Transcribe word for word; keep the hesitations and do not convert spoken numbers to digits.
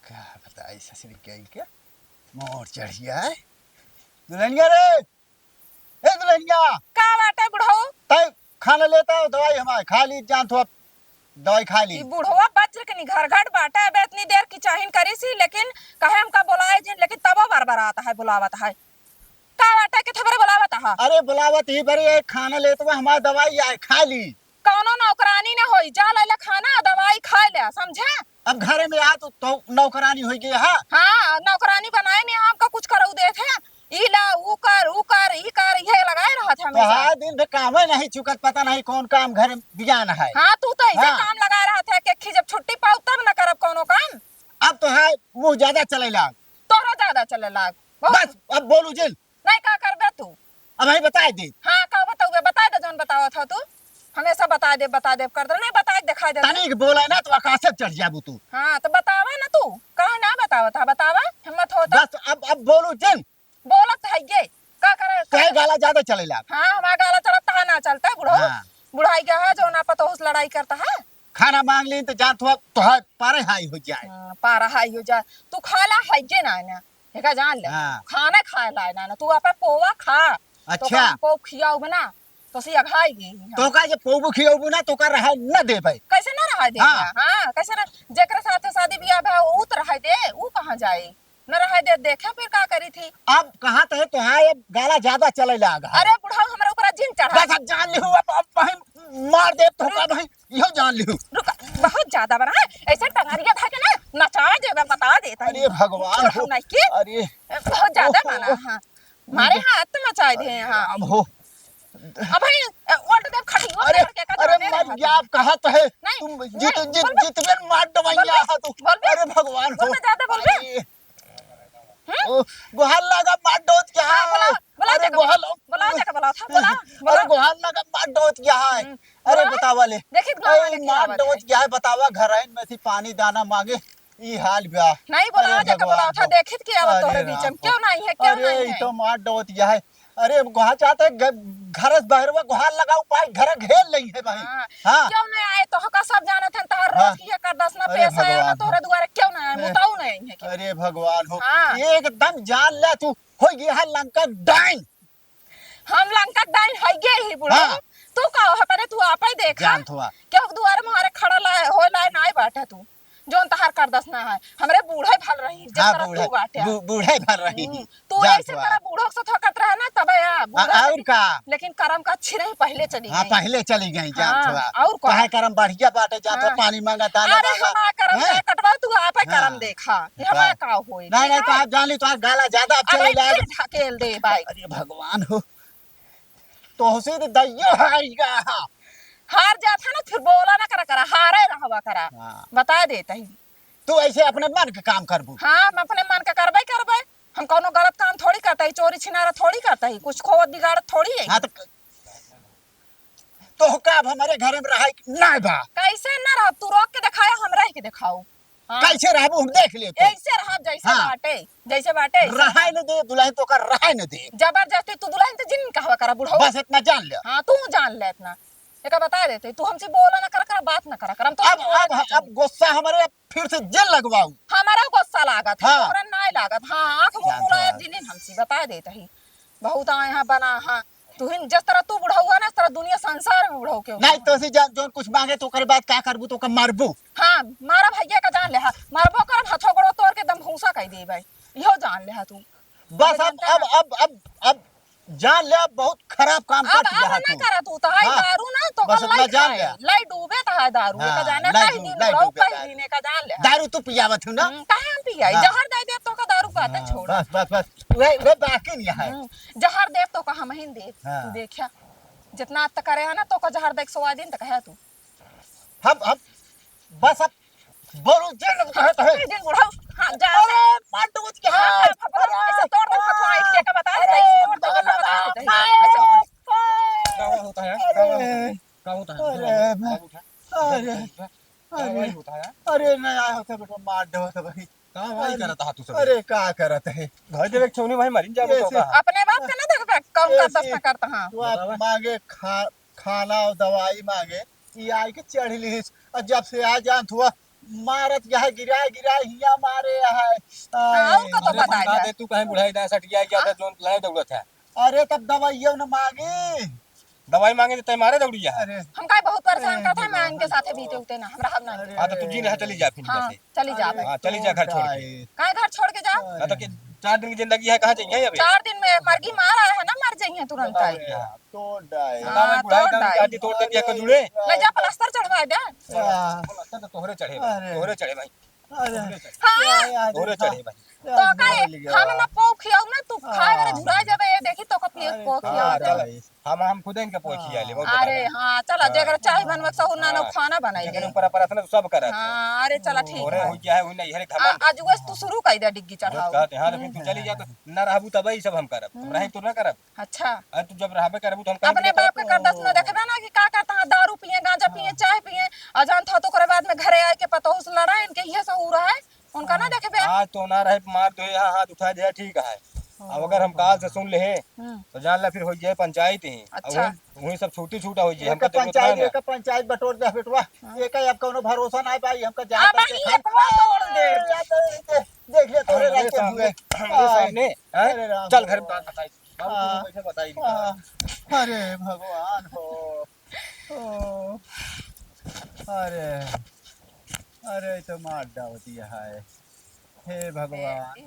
का बताई ससुरी के, के मोर चढ़िया है। दुल्हनिया रे, ए दुल्हनिया। का बाटे बुढ़ऊ? तै खाना लेता हो, दवाई हमारे खा ली, जान तो अब दवाई खा ली। ई बुढ़वा बज्र के निघरघट बाटे, अबे इतनी देर की चाहिन करी सी, लेकिन कहे हमका बुलाए जिन, लेकिन तबो बरबरात है, बुलावत है। का बाटे के थबरे बुलावत है? अरे बुलावत ही बरे, ए खाना लेत हुआ, हमार दवाई आए, खा ली। कौनो नौकरानी न होई, जा ले ले खाना, दवाई खा ले, समझे? अब घरे में आ तो, तो नौकरानी होई गई, हाँ? हाँ, नौकरानी बनाए में हमका कुछ करऊ देत है। ई ला, ऊ कर, ऊ कर, ई कर, इहे लगाए रहत है तो हमेशा। हाँ, दिन भर कामे नहीं चुकत, पता नहीं कौन काम घर में बियान है। हाँ, तू तो ऐसे हाँ। काम लगाए रहत है कि जब छुट्टी पाऊ तब न करब कौनो काम। अब तो है, मुँह ज्यादा चले लाग। तोहरा ज्यादा चले लाग। बहुत बस, अब बोलू जिन। नहीं, का करबे तू? अब हई बताए दे। हाँ, का बताऊबे? बताए दे, जौन बतावत हो तू। हमेशा बताए दे, बताए दे कर दे। नहीं, बताए दे, दिखाई दे। तनिक बोला ना तो आकाश से चढ़ जाबू तू। हाँ, तो बतावा ना तू। काहे ना बतावत है? बतावा, हिम्मत होता। बस अब, अब बोलू जिन। बोलत है ये। का करे? कहे गाला ज्यादा चले लाग। हाँ, हमारा गाला चलत है ना चलता है, बुढ़ऊ। हाँ। बुढ़ाई गया है, जो ना पतोहू से लड़ाई करता है। खाना मांग ली तो जान तो, तो है, पारे हाई हो जाए। हाँ, पारा हाई हो जाए। तू खाला है ये ना, ना। एका जान ले। हाँ। खाना खाए लाए ना, ना। तू आपन पोवा खा। अच्छा। तो हम पोव खियाऊ बना, तो सी अघाई गई है। तो का जे पोबू खियाऊ ना, तो का रहा न देबे। कैसे ना रहा देबे? हाँ। हाँ, कैसे ना, जेकरे साथे शादी बियाह भा, ऊ तो रहा दे, ऊ कहाँ जाए? न रहा दे, देखे फिर का करी थी। अब कहाँ तो है, तो हाँ, ये गाला ज्यादा चले लाग है। अरे बुढ़ऊ, हमरा ऊपर जिन चढ़ा। बस अब जान लिहू, अब, अब वहीं मार दे तो रुक। का वहीं इहो जान लिहू। रुक, बहुत ज्यादा बना है। ऐसे टंगरिया धर के ना नचा देबे, बता देता हूँ। अरे भगवान हो। नहीं के? अरे। बहुत ज्यादा ओहो। बना, हाँ। मारे हाथ तो मचाए दे, हाँ। राम हो। अब भाई, अ, उल्ट देब खटियो अरे, पे के का अरे जाने मर रहा गया, था। आप कहा तो है। नहीं, तुम नहीं, जित, जित, बोल बे। जितबे मार दवाइया बोल बे। है तू। बोल बे। अरे भगवान बोल हो। बे, ज्यादा बोल बे। अरे। हम्म? ओ, गोहार लगा मार डोत क्या हाँ, है? बोला, बोला अरे जाके गोहार बोला, बोला जाके बोला था, बोला, अरे बोला। गोहार लगा मार डोत क्या है? हम्म, अरे बोला। बतावा ले। देखित गाँव वाले ए, की मार आवाज डोत है। क्या है? बतावा, घर आइन में थी पानी दाना मांगे, ई हाल बा। नहीं बोला अरे जाके बोला भगवान था, हो। देखित की आवाज अरे तोहरे बीच राम में। हो। क्यों नहीं है, क्यों अरे, नहीं ई है? तो मार डोत क्या है? अरे, गोहा चाहते घ-, घर से बहरवा गोहार लगाऊ पाई, घर घेर लई है भाई। हाँ। हाँ। क्यों नहीं आए? तोहका सब जानत हन, तोहर रोज हाँ। की है कर दस ना अरे पेश आया ना, भगवान। तोहरे दुआरे क्यों नहीं आए? ए। मुताऊ नहीं है क्यों? अरे भगवान हो। हाँ। एकदम जान ले तू, हो गया है लंका डाइन। हम लंका डाइन है गे ही बुढ़ऊ। हाँ। तू का हो, पहले तू आप ही देखा। जानत हुआ। क्यों दुआरे मुहारे खड़ा लाए, हो लाए नाय बाटे तू। जौन तहार कर दस ना है, हमरे बूढ़े भल रही, जिस हाँ, तरह बूढ़े, तू बाटे। बू-, बूढ़े भल रही। हम्म, तू जानत ऐसे हुआ। तरह बूढ़ो से थोकत रहे ना, तबे आ, बूढ़ा आ, और लेकिन, का? लेकिन करम का अच्छी नहीं, पहले चली हाँ, गई। पहले चली गई, जानत हाँ, हुआ। और का? काहे करम बढ़िया बाटे, जानत हुआ, हाँ। पानी मांगा, दाना अरे, मांगा। हमार करम हैं? का कटवा, तू आपे हाँ। करम देखा, कि हमार हाँ। का होई, नहीं, ठीक नहीं, है? तो आप जान ली, तो आप गाला ज्यादा अब चले एक लाग। फिर ढकेल दे, भाई। अरे भगवान हो, तो उसी तो दैयो हार गया है। हार जात है ना, फिर बोला ना करा, करा, हारे रहवा करा। हाँ। बता देत ही। तू ऐसे अपने मन के काम करबू। हाँ, हम अपने मन के करबे करबे। हम कौनो गलत काम थोड़ी करता ही, चोरी छिनारा थोड़ी करता ही, कुछ खोवत बिगाड़त थोड़ी है। हाँ, तो क-, तो का अब हमारे घर में रहाई ना बा? कैसे ना रह, तू रोक के दिखाया, हम रह के दिखाऊ। हाँ। कैसे रहबू, हम देख लेते। ऐसे रहब जैसे हाँ। बाटे, जैसे बाटे, ऐसे रहाई रहब। न दे, दुल्हन तो का रहाई न दे। जबरदस्ती तू दुल्हन से जिन कहवा करा, बुढ़ऊ। बस इतना जान ले। हाँ, तू जान ले इतना। एका बता देते, तू हमसे बोला ना करा, करा, बात ना करा, करा, हम तो अब, बोला अब, ना अब चाही। गुस्सा हमारे फिर से जेल लगवाऊ। हमारा गुस्सा लागत है, हाँ। तोहरा नाय लागत। हाँ, आँख मुँह जानत मुड़ाए है। जिनिन हमसे बता देत ही। बहुत आए हैं बना, हाँ। तू ही जिस तरह तू बुढ़ऊ है ना, इस तरह दुनिया संसार में बुढ़ऊ के नहीं, होगा। तो से जा-, जौन कुछ मांगे तो ओकरे बाद का करबू, तो ओकर मारबू। हाँ, मारा भैया का जान ले, हाँ। मारबो करब, हथो गोड़ो तोड़ के दम भूसा कह देबे। इहो जान ले, हाँ, तू। बस तो अब, जानता अब, ना। अब, अब, अब जान ले, अब बहुत खराब काम अब, कर अब दिया है ना तू। करा तू, तो हाय हाँ। दारू ना, तो बस कर इतना लाई जान खाए, ले। लाई डूबे तो हाय दारू, हाँ, एका जाने लाई कहीं डू-, दिन लाई बुढ़ऊ डूबे कहीं दारू। दिन एका जान ले। दारू तू पियावत हूँ ना? हम्म, काहे हम पियाई? हाँ। जहर दे दे तो का दारू पाते हाँ, छोड़। बस, बस, बस। वही, वही बाकी नहीं है। हम्म, जहर दे तो का हम ही दे। हाँ। तू देखा, जितना अत्त करे है ना, तो का जहर दे के सोवा दिन तक है तू। हम, हम, बस अब बोलू जे लोग कहत है। ए, जिन बुढ़ऊ, हाँ, जा। अरे, मार दो के हाँ, हाथ। हाँ, हाँ, अरे, ऐसे तोड़ दे, हाथ वहाँ ईंट के का बता देते, अरे, तोड़ दे, का बता देते। अरे, ऐसे का होता है? का होता है? अरे, का होता है? अरे, बाबू उठा। अरे, बाबू उठा। अरे, का होता है? अरे, नहीं आया होता बेटा, मार दो तो भाई। का भाई अरे, करत हा तू सब? अरे, का करत है? भाई देख, छोनी भाई मरिन जाबो तो ऐसे का? अपने बाप के ना देख, कौन का ऐसे दस ना करता, हाँ। तू आप बतावा। मांगे खा-, खाना और दवाई मांगे, ई आई के चढ़ लिहिस। और जब से आ जानत हुआ, मारत यह गिराए गिराए हिया मारे है। हाँ, उनको तो पता है। दे तू कहीं बुढ़ाई दांय सटिया गया था, जोन लाए दौड़त है। अरे तब दवाइयो न मांगी। दवाई मांगे तो तय मारे दौड़ी है। अरे हम काहे बहुत परेशान करत है, मैं इनके साथे बीते उते ना, हम रहब ना। हाँ तो तू जी रहा, चली जा फिर हाँ, जैसे। चली जा। हाँ, चली जा घर छोड़ के। काहे घर छोड़ के जा? हाँ तो कि चार दिन की जिंदगी है, कहाँ जाइए अबे? चार दिन में मरगी मारा है ना, मर जाइए तुरंत। बताओ भैया। तोड़ डाए। हाँ, बताओ, बुढ़ाई तोड़ का डाए। आदि तोड़ दे दिया कजूड़े। ले जा, प्लास्टर चढ़वा दे। हाँ। प्लास्टर तो तोहरे चढ़े भाई, अरे। तोहरे चढ़े भाई। अरे। तोहरे चढ़े। हाँ। तोहरे चढ़े भाई। तो का है, हम ना पो खियाऊ ना, तू खाए वाला झुरा जाबे, ये देखी तो का पिए पो खियाऊ हाँ, जाबे। चल। हम, हम खुद इनके पो खिया लेबो। अरे हाँ, चला, जेकर चाय बनवे सहू ना, ना खाना बनाई दे। जेकर ऊपर प्रार्थना तो सब करत है। हाँ, अरे चला, ठीक है। हो गया है, वही नहीं, हरे घमंड। आज वैसे तू शुरू कर दे डिग्गी चढ़ाओ। कहते हैं, हाँ, तो फिर तू चली जा, तो ना रहबू तब ही सब हम करब। हम रहे तो ना करब। अच्छा। अरे तू जब रहबे करबू तो हम कहीं अपने बाप के करतब न देखबे ना कि का करता है, दारू पिए, गांजा पिए, चाय पिए, और जानत हो तो ओकरे बाद में घरे आए के पतोहू से लड़ाए, इनके इहे सहूर है, उनका ना देखबे। आज तो ना रहे, मार तो यहाँ हाथ उठा दिया, ठीक है। अब अगर हम काल से सुन ले हम्म। तो जान ला फिर हो जाए पंचायत ही। अच्छा। वही सब छूटी छूटा हो जाए, हमका पंचायत, एक पंचायत बटोर दे बेटवा, एक अब कोनो भरोसा ना पाई, हमका जाए अब तो ये खान तोड़ दे। देख ले तोरे रास्ते हुए। हमरे सामने, हैं? अरे राम चल हो। घर में बात बताई। बाबू, तुमको हाँ। कैसे बताई इनका? हाँ। अरे भगवान हो। ओ। अरे, अरे, तो मार डावती है। हे भगवान।